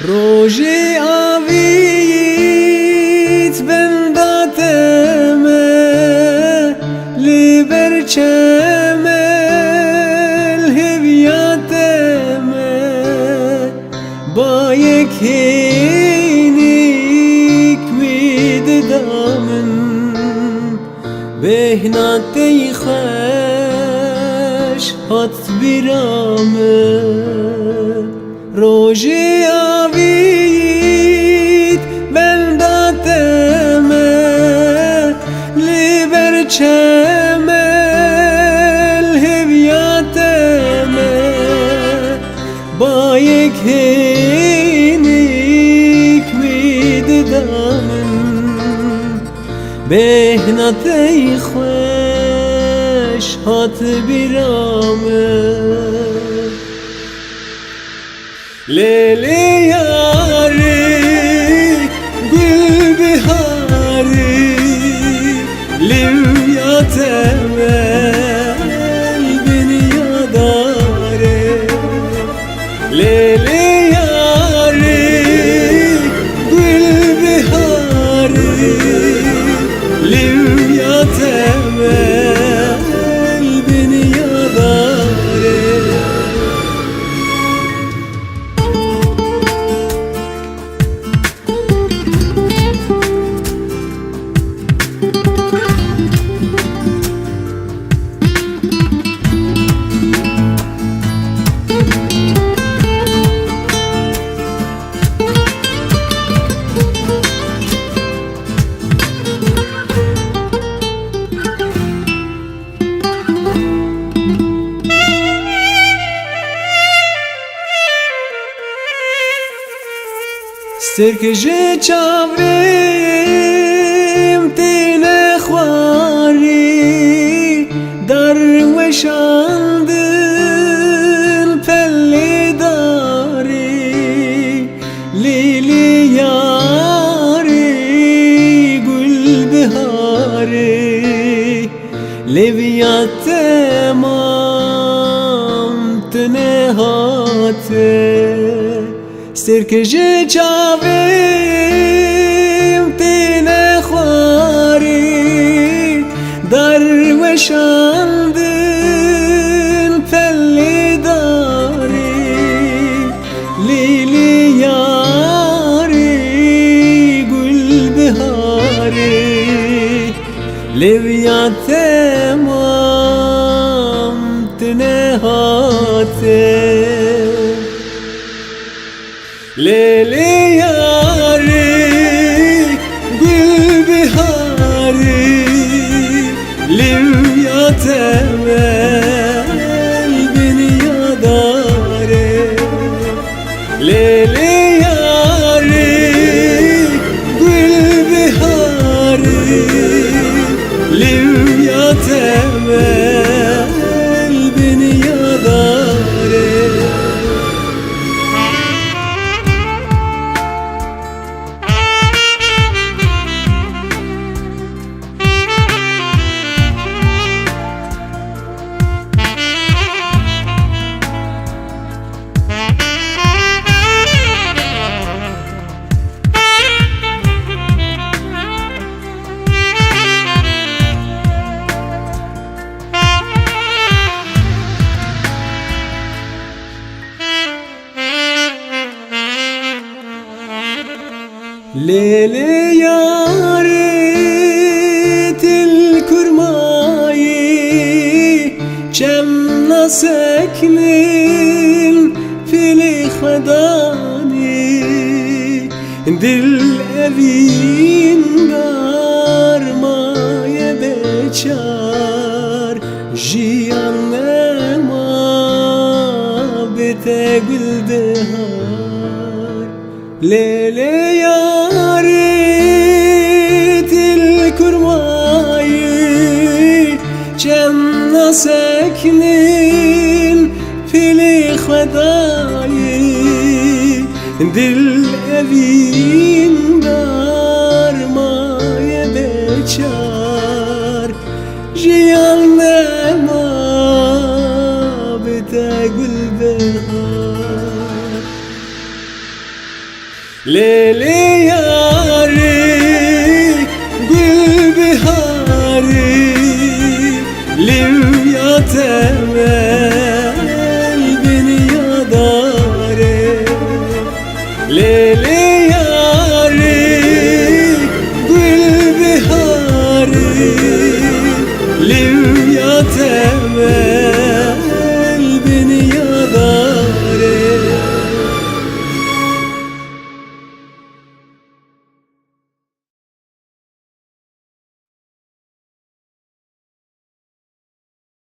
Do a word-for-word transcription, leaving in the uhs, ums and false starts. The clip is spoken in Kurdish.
Rojê avît benda te me, li ber çemel hêviya te me. Bayek hênik wî dida min, bêhna tey xweş hat bîra min. Rojê avît benda te me, li ber çemel hêviya te me. Bayek hênik wî dida min, bêhna tey xweş hat bîra min. Lê lê yarê gulbiharê, lêwiya te me binyadar e. Lê lê yarê gulbiharê, lêwiya te me binyadar e. Sirk ji çavrêm têne xwarî, dar weşandin pelê darî. Lê lê yarê gulbiharê, lêwiya te mam tu nehate. Sirk ji çavêm têne xwarî, dar weşandin pelê darî. Lê lê yarê gulbiharê, lêwiya te mam tu nehate. Lê lê yarê gulbiharê, lêwiya te me binyadar e. Lê lê yarê gulbiharê, lêwiya te me binyadar e. Lê lê yarê til kurmayî, çem naseknin pilê xwe danî. Dil evîn dar maye beçar, jiyan nema bi te gul dihar. Lê lê yarê til kurmayî, çem naseknin pilê xwe dayî. Dil evîn dar maye beçar, jiyan nema bi te gul bihar. Lê lê yarê gul biharê, lêwya temel bin yadarê. Lê lê yarê gul biharê, lêwya temel